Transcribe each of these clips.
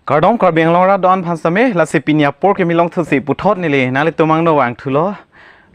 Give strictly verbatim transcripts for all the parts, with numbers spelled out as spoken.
Kardom Karbi Anglong arat do-an aphan sitame, lasi pini apor kimi longthusi puthot neli nanglitum angno vangthulo.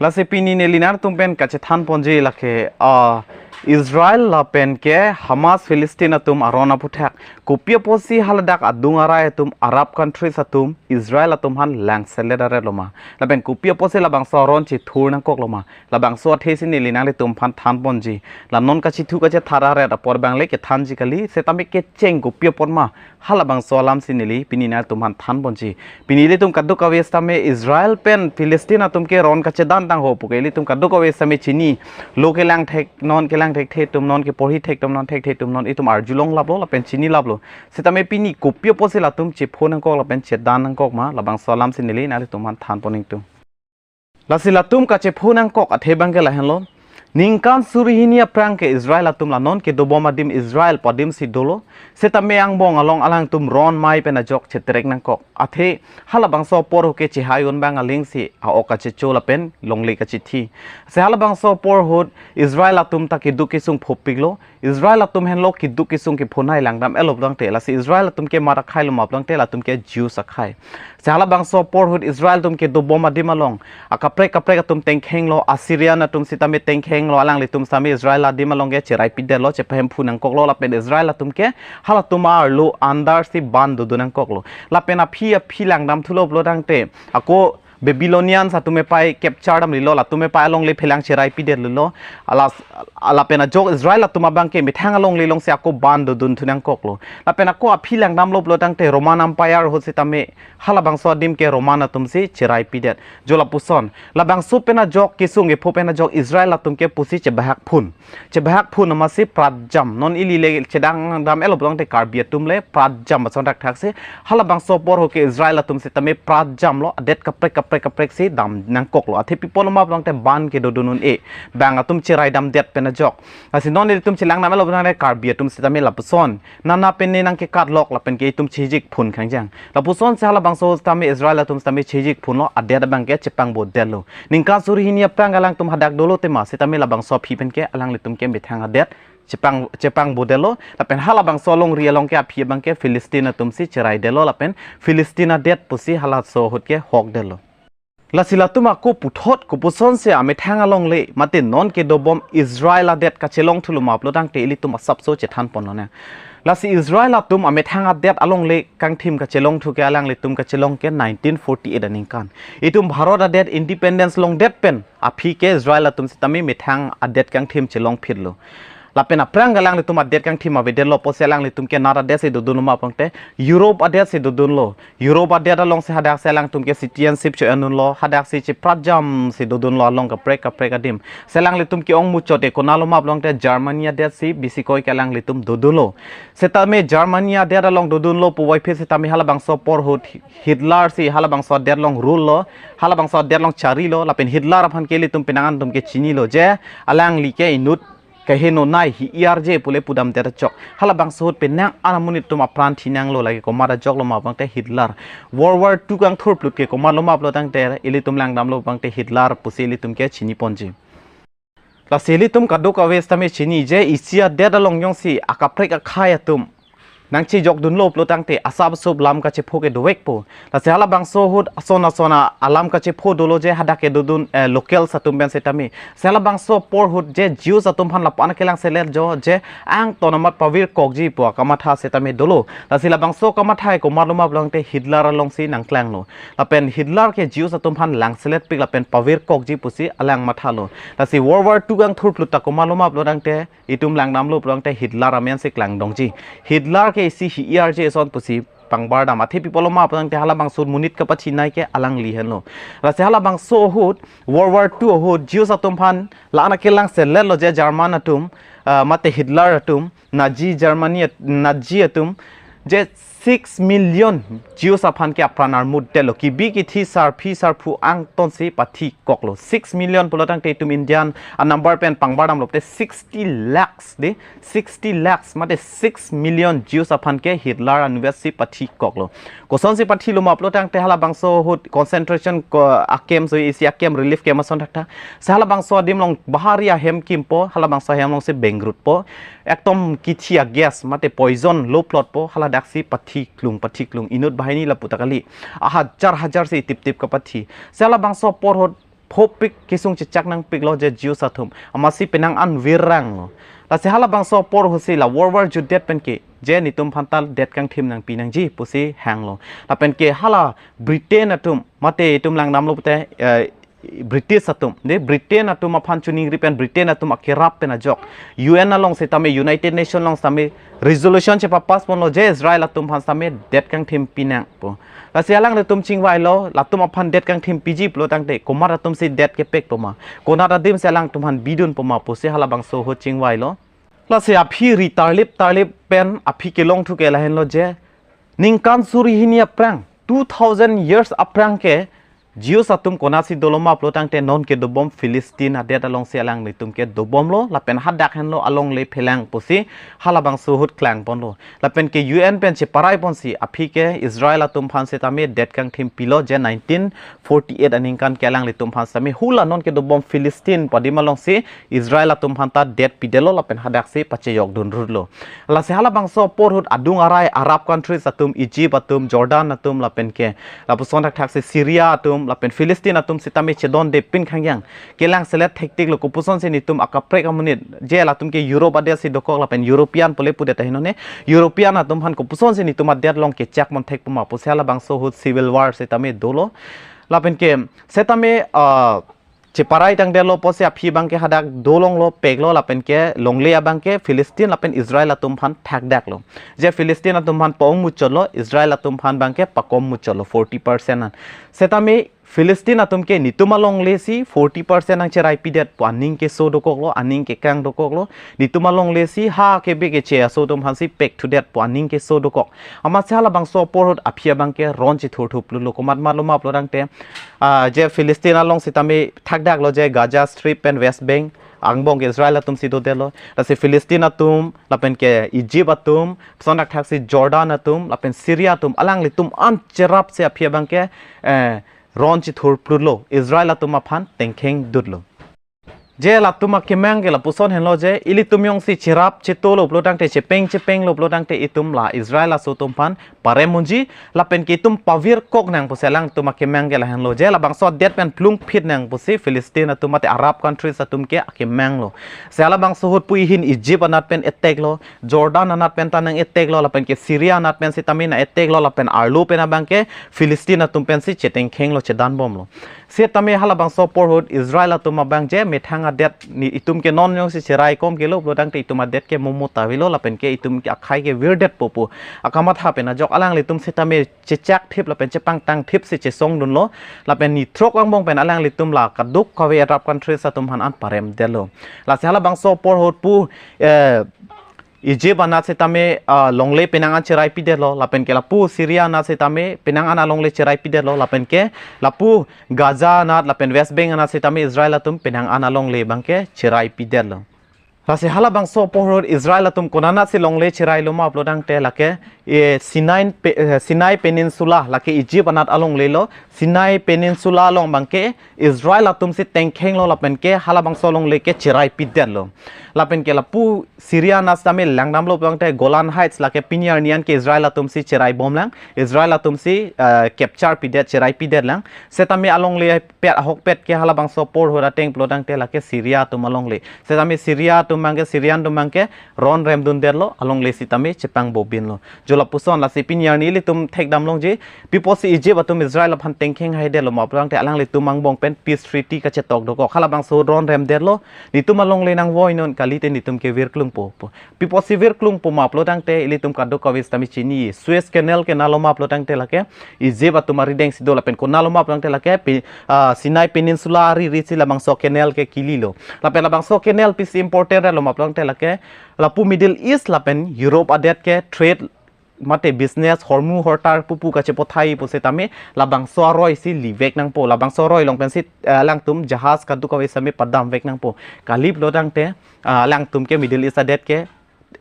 Lasi pini neli nangtum pen kachethan ponji lake, ah, Israel lapen ke Hamas Philistine atum aron aphuthak. Kopi apotsi haladak adung arai atum Arab countries atum Israel atum aphan langselet aret loma. Lapen kopi apotsi labangso aron chethur nangkok loma. Labangso athesi neli nanglitum aphan than ponji. La non kachethu kachethar aret apor abang le kethanji kali, sitame kecheng kopi apot ma. Halabangso alamsi neli pini nangtum aphan than ponji. Pini ilitum kadokave sitame Israel pen Philistine atum ke ron kachedan tangho puke ilitum kadokave sitame chini. Lo kelang thek, non kelang thekthe atum, non keporhi thek atum, non thekthe atum, non itum arjulong laplo, lapen chini laplo. Sitame pini kopi apotsi latum chepho nangkok lapen chedan nangkok ma, labangso alamsi neli nanglitum aphan than pon ingtung. Lasi latum kachepho nangkok athe abang ke lahenlo. Ningkan suri hini aphrang ke Israel atum la non kedobom adim Israel pu adimsi dolo. Sitame angbong along alangtum ron mei pen ajok chetrek nangkok. Athe halabangso apor ahut ke chehai un abang alingsi a-ok kachecho lapen longle kachethi. Si halabangso apor ahut Israel atum ta keduk kesung phopiklo. Israel atum henlo keduk kesung kephonai langdam-etlo pulotangte, lasi Israel atum ke mat akhai loma pulotangte, latum ke Jews akhai. Si halabangso apor ahut Israel atum kedobom adim along akaprek kaprek atum tengkhenglo, Assyrian atum sitame tengkhenglo, alanglitum sitame Israel adim along ke cherai pidetlo, chepahemphu nangkoklo, lapen Israel atum ke halatum arlo andarsi ban dodun nangkoklo. Lapen aphi aphi langdamthulo pulotangte, ako Babylonians atum epai capture damlilo, latum epai alongle phelang cherai pidetlo. Alas, lapen ajok Israel atum abang ke methang alongle alongsi ako ban dodunthu nangkoklo. Lapen ako aphi langdamlo pulotangte Roman Empire ahut sitame halabangso adim ke Roman atumsi cherai pidet. Jo lapuson. Labangso pen ajok kesung kepho pen ajok Israel atum ke pusi chebahak phun. Chebahak phun amatsi pratjam. Non ili le chedang dam-etlo pulotangte Karbi atum le pratjam ason thakthak si. Halabangso apor ahut ke Israel atum sitame pratjamlo, adet kaprek kaprek kaprek si dam nangkoklo. Athe pi apot loma pulotangte ban kedodun un-e. Bang atum cherai damdet pen ajok. Lasi non ilitum chelang dam-etlo pulotangte Karbi atum sitame lapuson. Nana pen ne nangkekatlok lapen ke itum chejik phun khangjang. Lapuson si halabangso sitame Israel atum sitame chejik phunlo, adet abang ke chepangbodetlo. Ningkan suri hini aphrang alangtum hadak dolo tema sitame labangso aphi pen ke alanglitum ke methang adet chepang, chepangbodetlo, lapen halabangso alongri along ke aphi abang ke Philistine atumsi cheraidetlo, lapen Philistine adet pusi halaso ahut ke hokdetlo. Lasi latum ako puthot kopuson si amethang alongle, mate non kedobom Israel adet kachelongthu loma pulotangte ilitum asapso chethan ponlonang. Lasi Israel atum amethang adet alongle kangthim kachelongthu ke alanglitum kachelong ke nineteen forty-eight aningkan. Itum Bharat adet independence longdet pen aphi ke Israel atum sitame methang adet kangthim chelongphitlo. Lapen aphrang alanglitum adet kangthim avedetlo pusi alanglitum ke nat adet si dodun loma pulotangte, Europe adet si dodunlo. Europe adet alongsi hadaksi alangtum ke citizenship cho-endunlo, hadaksi chepratjamsi dodunlo along kaprek kaprek adim. Si alanglitum ke-ong muchot ke konat loma pulotangte Germany adet si bisi koi ke alanglitum dodunlo. Sitame Germany adet along dodunlo puvoiphit sitame halabangso apor ahut Hitler si halabangso adet along rule lo, halabangso adet along charilo, lapen Hitler aphan ke ilitum penang an atum ke chinilo je alangli ke inut kaheno nai hi-arje pule pudamdet ajok. Halabangso ahut penang an amonit atum apran thinanglo, lake komat ajok loma pulotangte Hitler. World War two kangthurphlut ke komat loma pulotangte ilitum langdamlo pulotangte Hitler pusi ilitum ke chini ponji. Lasi ilitum kadokave sitame chinije, isi adet along jongsi akaprek akhai atum nangchejokdunlo pulotangte asap asup lam kachepho ke dovekpo. Lasi halabangso ahut ason ason alam kachepho dolo je hadak kedodun, eh, locals atum pen sitame. Si halabangso apor ahut je Jews atum aphan lapu-an kelangselet jo je angton amat pavirkokji pu akamatha sitame dolo. Lasi labangso kamatha komat loma pulotangte Hitler alongsi nangklanglo. Lapen Hitler ke Jews atum aphan langseletpik lapen pavirkokji pusi alang mathalo. Lasi World War two kangthurphlut ta komat loma pulotangte itum langdamlo pulotangte Hitler amensi klangdunji. Hitler ke isi hi-arje ason pusi pangbardam. Athe pi apot loma pulotangte halabangso monit kapachinei ke alangli henlo. Lasi halabangso ahut World War two ahut Jews atum aphan la-an kelangseletlo je German atum, ah, mate Hitler atum, Nazi Germany at-, Nazi atum, je six million Jews aphan ke apran armutdetlo. Kibi kithi sarpi sarpo angtonsi pathikoklo. Six million pulotangte itum Indian anumber pen pangbardamlo pute sixty lakhs de, sixty lakhs mate six million Jews aphan ke Hitler anvetsi pathikoklo. Kosonsi pathi loma pulotangte halabangso ahut concentration ko-, a-camp so isi a-camp relief camp ason thakthak. Si halabangso adim along bahari ahem kimpo, halabangso ahem alongsi bengkrutpo. ekdom kithi a gas mate poison lo plot po, hala daksi pathi klung, pathi klung, inut banghini lapu ta kali, a hajar hajar si tip tip kapathi. Si halabangso apor ahut phopik kesung chechak nangpiklo je Jews atum, amatsi penang an virang lo. Lasi halabangso apor ahut si la World War judet pen ke je netum aphan ta det kangthim nangpi nangji pusi hanglo. Lapen ke hala Britain atum, mate itum langdamlo pute, eh, British atum, de Britain atum aphan choningri pen, Britain atum akerap pen ajok U N along sitame, United Nation along sitame resolution chepapass ponlo je Israel atum aphan sitame det kangthim pinang po. Lasi alanglitum chingvailo, latum aphan det kangthim piji pulo tangte komat atum si det kepek po ma, konat adim si alangtum aphan bidun po ma pusi halabangso ahut chingvailo. Lasi aphi ri tarlip tarlip pen aphi kelongthu ke lahenlo je, ningkan suri hini aphrang, two thousand years aphrang ke Jews atum konatsi dolo ma pulo tangte non kedobom Philistine adet alongsi alanglitum kedobomlo, lapen hadak henlo alongle phelang pusi halabangso ahut klang ponlo. Lapen ke U N pen cheparai ponsi aphi ke Israel atum aphan sitame det kangthim pilo je nineteen forty-eight aningkan ke alanglitum aphan sitame hula non kedobom Philistine pu adim alongsi Israel atum aphan ta det pidetlo lapen hadaksi pachejok dunrutlo. Lasi halabangso apor ahut adung arai Arab countries atum, Egypt atum, Jordan atum, lapen ke lapuson thakthaksi Syria atum lapen Philistine atum sitame chedonde pin khangyang. Kelang selet thektik lo, kopuson si netum akaprek amonit, je latum ke Europe adet si dokok lapen European pule pudet ahinone, European atum aphan kopuson si netum adet along kechak mon thek po ma pusi halabangso ahut civil war sitame dolo. Lapen ke sitame, ah, cheparai tangdetlo pusi aphi abang ke hadak dolonglo, peklo, lapen ke longle abang ke Philistine lapen Israel atum aphan thakdaklo. Je Philistine atum aphan pa-ong muchotlo, Israel atum aphan abang ke pakom muchotlo forty percent an. Sitame Philistine atum ke netum alongle si forty percent nangcherai pidet pu aning keso dokoklo, aning kekang dokoklo. Netum alongle si ha kebe keche aso atum aphansi pek thudet pu aning keso dokok. Amatsi halabangso apor ahut aphi abang ke ron chithurthu plutlo, komat matlo ma pulo tangte, ah, je Philistine along sitame thakdaklo je Gaza Strip pen West Bank angbong ke Israel atum si dodetlo. Lasi Philistine atum, lapen ke Egypt atum, lapuson thakthaksi Jordan atum, lapen Syria atum, alanglitum an cherap si aphi abang ke, eh, ron chithur plutlo, Israel atum aphan tengkheng dutlo. Je latum akemang ke lapuson henlo je, ilitum jongsi cherap chetolo pulo tangte, chepeng chepenglo pulo tangte itum la Israel aso atum aphan parem unji, lapen ke itum pavirkok nang pusi alangtum akemang ke lahenlo je, labangso adet pen plungphit nang pusi Philistine atum mate Arab countries atum ke akemanglo. Si halabangso ahut pu ihin Egypt anat pen attack lo, Jordan anat pen ta nang attack lo, lapen ke Syria anat pen sitame nang attack lo, lapen arlo pen abang ke Philistine atum pensi chetengkhenglo, chedanbomlo. Sitame halabangso apor ahut Israel atum abang je methang adet, ne itum ke non jongsi cherai kom kelo pulo tangte itum adet ke momo ta avelo, lapen ke itum ke akhai ke virdetpo pu akamatha pen ajok alanglitum sitame chechak thip lapen chepangtang thip si chesong dunlo. Lapen ni throk angbong pen alanglitum la kadokave Arab countries atum aphan an parem detlo. Lasi halabangso apor ahut pu, eh, Egypt anat sitame, ah, longle penang an cherai pidetlo, lapen ke lapu Syria anat sitame penang an alongle cherai pidetlo, lapen ke lapu Gaza anat lapen West Bank anat sitame Israel atum penang an alongle abang ke cherai pidetlo. Lasi halabangso apor ahut Israel atum konanatsi longle cherailo ma pulo tangte lake, eh, Sinai pe-, eh, Sinai Peninsula, lake Egypt anat alonglelo, Sinai Peninsula along abang ke Israel atum si tengkhenglo lapen ke halabangso alongle ke cherai pidetlo. Lapen ke lapu Syria anat sitame langdamlo pulo tangte Golan Heights lake pini arni an ke Israel atum si cheraibomlang, Israel atum si, eh, capture pidet, cherai pidetlang. Sitame alongle pet ahokpet ke halabangso apor ahut ateng pulo tangte lake Syria atum alongle. Sitame Syria atum abang ke, Syrian atum abang ke ron rem dundetlo, alongle sitame chepangbobinlo. Jo lapuson, lasi pini arni ilitum thekdam longji, pi apotsi Egypt atum Israel aphan tengkheng haidetlo ma pulo tangte alanglitum angbong pen peace treaty kachetok dokok. Halabangso ahut ron remdetlo, netum alongle nangvoi non, kalite netum ke virklungpo pu. Pi apotsi virklungpo ma pulo tangte ilitum kadokave sitame chini, Suez Canal kenanglo ma pulo tangte lake Egypt atum arideng si do, lapen konatlo ma pulo tangte lake pi-, ah, Sinai Peninsula ariri si labangso canal ke kililo. Lapen labangso canal pisi important lo ma pulo tangte lake lapu Middle East lapen Europe adet ke trade mate business hormu hortar pupu kachepothai pusitame labangso aroi si livek nangpo, labangso aroi along pensi, eh, alangtum jahaz kadokave sitame padamvek nangpo. Kali pulo tangte, ah, alangtum ke Middle East adet ke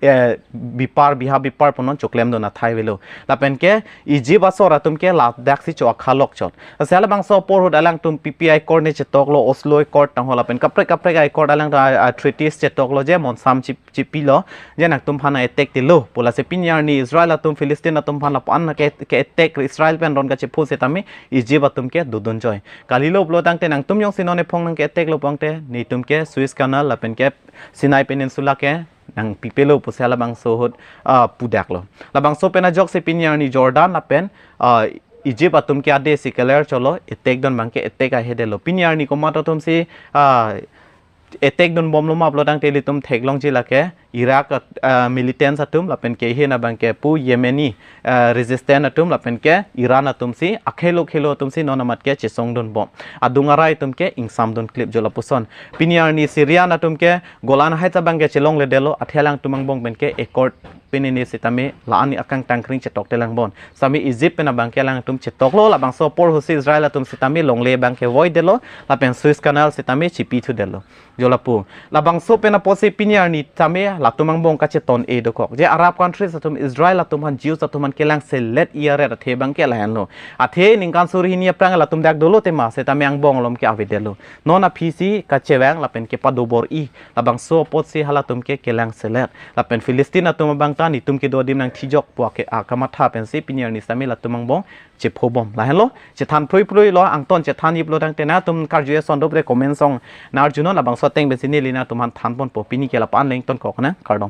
eh, bipar, biha bipar punon choklemdun athai avelo. Lapen ke Egypt asor atum ke ladak si cho akhalok chot. Lasi halabangso apor ahut alangtum P P Accord ne chetoklo, Oslo Accord tangho lapen kaprek kaprek accord alangtum a, a treaties chetoklo je monsam chip chipilo je nangtum aphan attack tilo pu. Lasi pini arni Israel atum Philistine atum aphan lapu-an ke, ke attack Israel pen ron kachepho setame Egypt atum ke dodun joi. Kalilo pulo tangte nangtum jongsi non ephong nang ke attack lo pulote netum ke Suez Canal lapen ke Sinai Peninsula ke nangpipelo pusi halabangso ahut, ah, pudaklo. Labangso pen ajoksi pini arni Jordan lapen, ah, Egypt atum ke ade si keler cholo, attack dun abang ke attack ahedetlo. Pini arni komat atum si, ah, attack dunbomlo ma pulo tangte ilitum theklongji lake Iraq at-, ah, militants atum lapen ke ahin abang ke pu Yemeni, ah, resistance atum lapen ke Iran atum si akhelo khelo atum si non amat ke chesongdunbom. Adung arai atum ke ingsamdun klip jo lapuson. Pini arni Syrian atum ke Golan Heights abang ke chelongledetlo, athe alangtum angbong pen ke accord pinine setame la-an akangtang kring chetok telang bon. Setame Egypt pen abang ke alangtum chetoklo, labangso apor ahut si Israel atum setame longle abang ke voidetlo, lapen Suez Canal setame chipithudetlo. Jo lapu. Labangso pen apotsi pini arni tame latum angbong kacheton-e dokok. Je Arab countries atum Israel atum aphan Jews atum aphan kelangselet iyaret athe abang ke lahenlo. Athe ningkan suri hini aphrang latum dak dolo tema setame angbong along ke avedetlo. Non aphi si kachevang lapen kepadobor-i. Labangso apotsi halatum ke kelangselet. Lapen Philistine atum abang ta netum kedo adim nangthijok pu ake akamatha pensi pini arni setame latum angbong chephobom. Lahenlo, chethan phrui phruilo, angton chethan yiplo tangte nangtum karju eson dopre comment song nang-arjunon, labangso ateng pensi neli nangtum aphan thanponpo, pini ke la-an le ingtonkok nang, kardom.